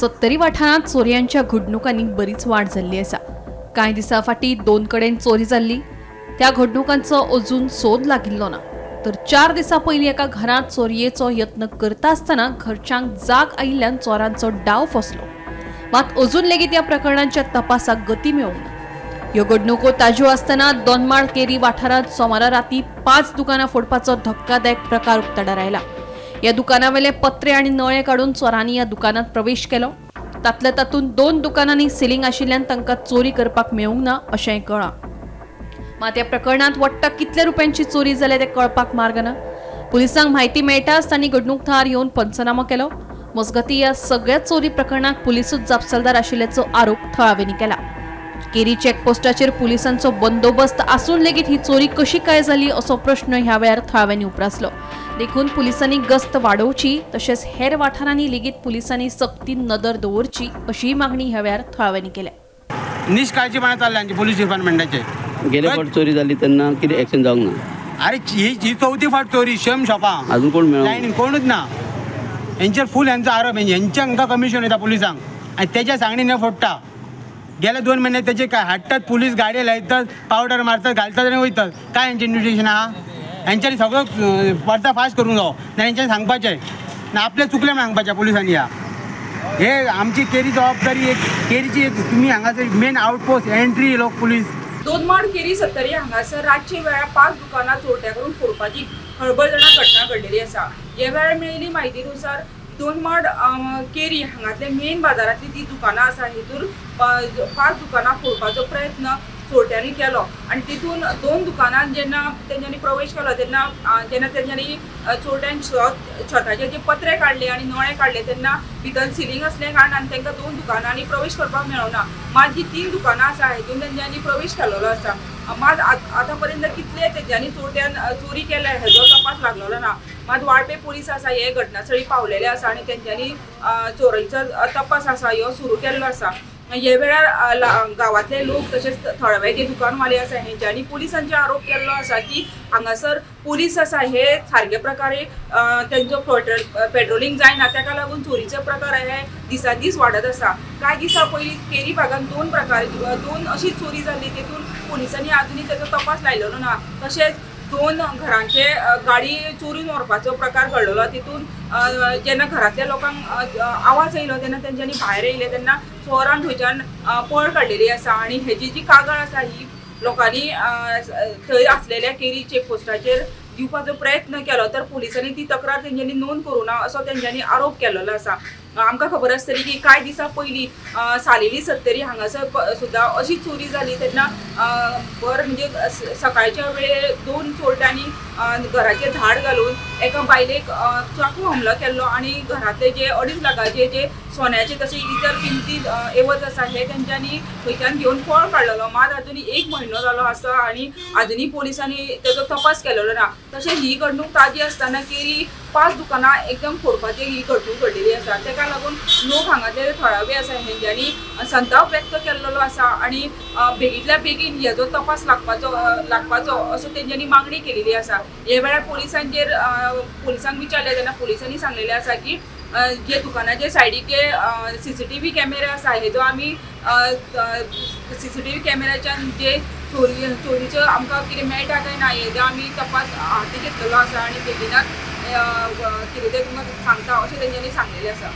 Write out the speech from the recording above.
सत्तरी वाठारांत चोरयांच्या घडणुकांनी बरीच वाड जाल्ली आसा. कांय दिसां फाटीं दोन कडेन चोरी जाल्ली, त्या घडणुकांचो अजून सोद लागिल्लो ना. तर 4 दिसां पयलीं एका घरांत चोरयेचो यत्न करता आसतना घरच्यांक जाग आयिल्ल्यान चोरांचो डाव फसलो. मात अजून लेगीत ह्या प्रकरणांच्या तपासाक गती मेळूंक ना. ह्यो घडणुको ताज्यो आसतना दोनमाड केरी वाठारांत सोमारा राती 5 दुकानां फोडपाचो धक्कादायक प्रकार उक्ताडार आयला. ह्या दुकानावेले पत्रे आनी नळे काडून चोरांनी ह्या दुकानांत प्रवेश केलो. तातल्या तातूंत 2 दुकानांनी सिलिंग आशिल्ल्यान तांकां चोरी करपाक मेळूंक ना अशेंय कळ्ळां. मात ह्या प्रकरणांत वट्ट कितल्या रुपयांची चोरी जाल्या तें कळपाक मार्ग ना. पुलिसांक म्हायती मेळटाच तांणी घडणूक थळार येवन पंचनामो केलो. मजगतीं ह्या सगळ्या चोरी प्रकरणाक पुलिसूच जापसालदार आशिल्ल्याचो आरोप थळाव्यांनी केला. केरी चेकपोस्टाचेर पुलिसांचो बंदोबस्त आसून लेगीत ही चोरी कशी काय जाली असो प्रश्न ह्या वेळार थळाव्यांनी उप्रासलो. देखून पुलिसांनी गस्त वाडोवची तशेंच हेर वाठारांनी लेगीत पुलिसांनी सक्तीन नदर दवरची अशी मागणी ह्या वेळार थळाव्यांनी केल्या. निष्काळजीपणा चालले आमचे पोलीस डिपार्टमेंटाचे. गेले फावट चोरी जाली तेन्ना कितें एक्शन जावंक ना. अरे ही चवथी फावट चोरी सेम शॉपां, अजून कोण मेळना, कोणूच ना. हेंचेर फूल हेंचो आरोप, हेंचे हांकां कमिशन येता पुलिसांक आनी तेच्या सांगणीन फोडटा. गेले 2 महिने त्याचे काय हाडटात पुलीस गाडी लायतात, पावडर मारतात, घालतात आनी वयतात. काय हेंचें इन्व्हेस्टिगेशन आहा? हेंच्यांनी सगळो पर्दाफाश करूंक जावो, ना हेंच्यांनी सांगपाचें ना आपलें चुकलें म्हण सांगपाचें पुलिसांनी. ह्या हे आमची केरी जबाबदारी एक केरीची एक तुमी हांगासर मेन आउटपोस्ट एंट्री लोक पुलीस. दोनमाड केरी सत्तरी हांगासर रातचे वेळार 5 दुकानां चोरट्या कडून फोडपाची खळबळजनक घटना घडलेली आसा. ह्या वेळार मेळिल्ली म्हायतीनुसार दोनमाड केरी हांगातले मेन बाजारांतली ती दुकानां आसा हितून 5 दुकानां फोडपाचो प्रयत्न चोरट्यांनी केलो आनी तितून 2 दुकानां जेन्ना तेंच्यांनी प्रवेश केलो तेन्ना जेन्ना तेंच्यांनी चोरट्यान छताचे जे पत्रे काडले आनी नळे काडले तेन्ना भितर सिलिंग आसल्या कारणान तांकां 2 दुकानांनी प्रवेश करपाक मेळना. मात जी 3 दुकानां आसा हितून तेंच्यांनी प्रवेश केलेलो आसा. मात आतां पर्यंत कितले तेंच्यांनी चोरट्यान चोरी केल्या हेजो तपास लागलेलो ना. मात वाळपे पुलीस आसा हे घटनास्थळी पावलेले आसा आनी तेंच्यांनी चोरीचो तपास आसा ह्यो सुरू केल्लो आसा. हे वेळार गांवांतले लोक तशेंच थळावे जे दुकानवाले आसा हेंच्यांनी पुलिसांचेर आरोप केल्लो आसा की हांगासर पुलीस आसा हे सारके प्रकारे तेंचो पेट्रोलिंग जायना, ताका लागून चोरीचे प्रकार हे दिसान दीस वाडत आसा. कांय दिसां पयलीं केरी भागान 2 अशी चोरी जाली तेतून पुलिसांनी आजुनूय तेचो तपास लायलेलो ना. तशेंच 2 घरांचे गाडी चोरून व्हरपाचो प्रकार घडलेलो, तितून जेन्ना घरांतल्या लोकांक आवाज येयलो तेन्ना तेंच्यांनी भायर येयले तेन्ना चोरान थंयच्यान पळ काडलेली आसा. आनी हेजी जी कागाळ आसा ही लोकांनी थंय आसलेल्या केरी चेकपोस्टाचेर दिवपाचो प्रयत्न केलो तर पुलिसांनी ती तक्रार तेंच्यांनी नोंद करूं ना असो तेंच्यांनी आरोप केलेलो आसा. आमकां खबर आसतली की कांय दिसां पयलीं सालेली सत्तरी हांगासर सुद्दां अशी चोरी जाली तेन्ना बरें म्हणजे सकाळच्या वेळेर 2 चोरट्यांनी घराचेर धाड घालून एका बायलेक चाकू हमलो केल्लो आनी घरांतले जे 2.5 लाखाचे जे सोन्याचे तशें इतर किमती एवज आसा हे तेंच्यांनी थंयच्यान घेवन पळ काडलेलो. मात आजुनूय 1 म्हयनो जालो आसा आनी आजुनूय पुलिसांनी तेजो तपास केलेलो ना. तशें ही घडणूक ताजी आसतना केरी 5 दुकानां एकदम फोडपाची ही घडणूक घडलेली आसा. ताका लागून लोक हांगातले थळावे आसा हेंच्यांनी संताप व्यक्त केल्लो आसा आनी बेगींतल्या बेगीन हेजो तपास लागपाचो असो तेंच्यांनी मागणी केलेली आसा. हे वेळार पुलिसांचेर पुलिसांक विचारलें तेन्ना पुलिसांनी सांगलेलें आसा की जे दुकानाचे सायडीक जे CCTV कॅमेरे आसा हेजो आमी CCTV कॅमेऱ्याच्यान जे चोरीचो आमकां कितें मेळटा काय ना हेजो आमी तपास हाती घेतलेलो आसा आनी बेगिनात कितें तें तुमकां सांगता अशें तेंच्यांनी सांगलेलें आसा.